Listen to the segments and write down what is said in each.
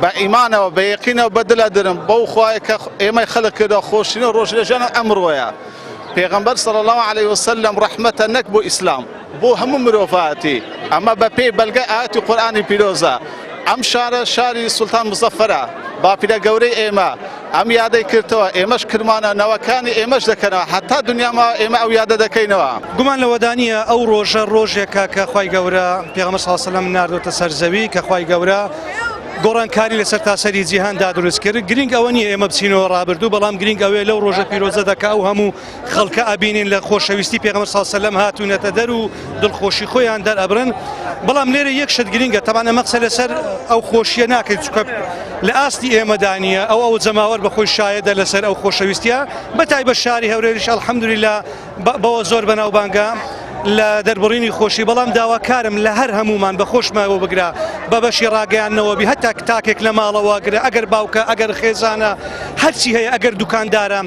بە ئیمانەوە بە یەقینەوە بە دلە درم بەو خوایە کە ئێمەی خەلق کردوە خۆشترین ڕۆژ لە ژیانم ئەمڕۆیە پێغەمبەر صلی اللە علیه وسلم ڕەحمەتە نەک بۆ ئیسلام بۆ هەموو مرۆڤایەتی ئەمە بە پێی بەلگەی ئایەتی قورئانی پیرۆزە ئەم شارە شاری سوڵتان مزەفەرە باپیرە گەورەی ئێمە ئەم یادەی کردەوە ئێمەش کرمانە نەوەکانی ئێمەش دەکەنەوە هەتا دنیا ماوە ئێمە ئەو یادە دەکەینەوە. گومان لەوەدا نییە ئەو ڕۆژە ڕۆژێکە کە خوای گەورە پێغەمبەر صلی اللە علیه و سلم ناردۆتە سەر زەوی کە خوای گەورە گۆڕانکاری لە سەرتاسەری جیهاندا دروست کرد گرنگ ئەوە نییە ئێمە بچینەوە ڕابردوو بەڵام گرنگ ئەوەیە لەو ڕۆژە پیرۆزەدا کە ئەو هەموو خەڵکە ئەبینین لە خۆشەویستی پێغەمبەر صلی اللە علیه و سلم هاتوونەتە دەر و دڵخۆشی خۆیان دەرئەبرن بەڵام لێرە یەک شت گرنگە تەبان ئەمە قسە لەسەر ئەو خۆشیە ناکەین چونکە لە ئاستی ئێمەدا نییە ئەو ئەو جەماوەر بەخۆی شایەدە لەسەر ئەو خۆشەویستیە بە تایبەت شاری هەولێریش الحمدلله بەوە زۆر بەناوبانگە لە دەربڕینی خۆشی بەڵام داواکارم لە هەر هەمومان بە خۆشمەوە بگرە بە بەشی ڕاگەیاندنەوە بی هەتا تاکێک لە ماڵەوە گرە ئەگەر باوکە ئەگەر خێزانە هەرچی هەیە ئەگەر دوکاندارە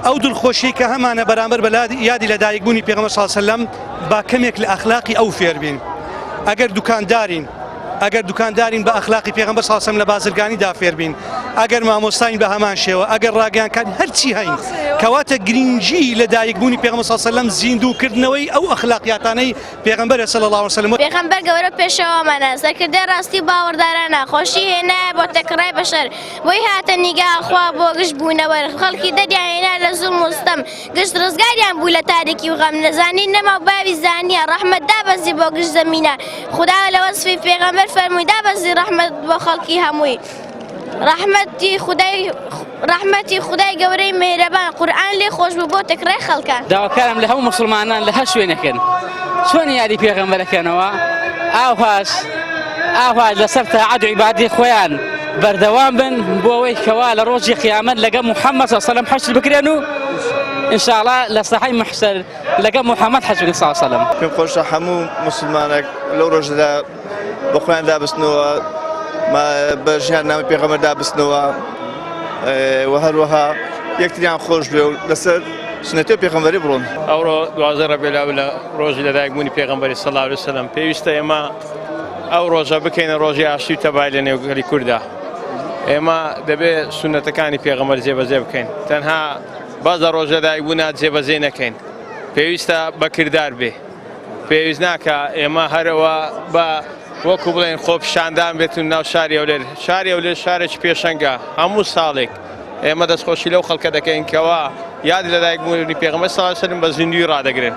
ئەو دڵخۆشی کە هەمانە بەرامبەر بە یادی لەدایکبوونی پێغەمبەر صلی الله علیه و سلم با کەمێک لە ئەخلاقی ئەو فێربین ئەگەر دوکاندارین ئەگەر دوکاندارین بە ئەخلاقی پێغەمبەر صلی الله علیه و سلم لە بازرگانیدا فێربین ئەگەر مامۆستاین بە هەمان شێوە ئەگەر ڕاگەیانکارین هەرچی هەین کەواتە گرنگی لە دایکبوونی پێغەمبەر صلی الله علیه و سلم زیندووکردنەوەی ئەو ئەخلاقیاتانەی پێغەمبەرە صلی الله علیه و سلم. پێغەمبەر گەورە پێشەوامانە سەرکردەی ڕاستی و باوەڕدارانە خۆشی هێنایە بۆ تێکڕای بەشەر بۆی هاتە نیگا خوا بۆ گشت بوونەوەر خەڵکی دەریان هێنا لە زوڵم و ستەم گشت ڕزگاریان بوو لە تاریکی و غەم نەزانی نەما و باوی زانیە ڕەحمەت دابەزی بۆ گشت زەمینە خودا لە وەسفی پێغەمبەر فەرمووی دابەزی ڕەحمەت بۆ خەڵکی هەمووی ڕەحمەتی خودای ڕەحمەتی خودای گەورەی مێهرەبان قورئان لێ خۆش بوو بۆ تێکڕای خەڵکان. داواکارم لە هەموو موسڵمانان لە هەر شوێنێکن چۆن یادی پێغەمبەرەکەنەوە ئاوهاش ئاوها لەسەر تاعەت و عیبادی خۆیان بەردەوام بن بۆ ئەوەی کەوا لە ڕۆژی قیامەت لەگەڵ محەممەد صلی الله علیه وسلم حەشر بکرێن و ئینشاءاللە لە ساحەی مەحشەر لەگەڵ محەممەد حەشر بکرێن صلی الله علیه وسلم. پێم خۆشە هەموو موسڵمانێک لەو ڕۆژەدا بە خۆیان دابستنەوە بە ژیان نامی پێغەمبەر دابستنەوە و هەروەها یەکتریان خۆش بێ و لەسەر سنەتی پێغەمبەری بڕۆن. ئەوڕۆ 12 ڕەبیع الاول لە ڕۆژی لەدایکبوونی پێغەمبەری صلی الله علیه وسلم پێویستە ئێمە ئەو ڕۆژە بکەینە ڕۆژی ئاشتی و تەبای لە نێو گەلی کووردا ئێمە دەبێ سونەتەکانی پێغەمبەر جێبەجێ بکەین تەنها بەس لە ڕۆژ لەدایکبوونا جێبەجێ نەکەین پێویستە بەکردار بێ پێویست ناکا ئێمە هەرەوە بە وەکو بڵێن خۆپیشاندان بێت و ناو شاری هەولێر شاری هەولێر شارێکی پێشەنگە هەموو ساڵێک ئێمە دەستخۆشی لەو خەڵکە دەکەین کەوا یادی لەدایکبوونی پێغەمبەر صلی الله علیه و سلم بە زیندووی ڕادەگرن.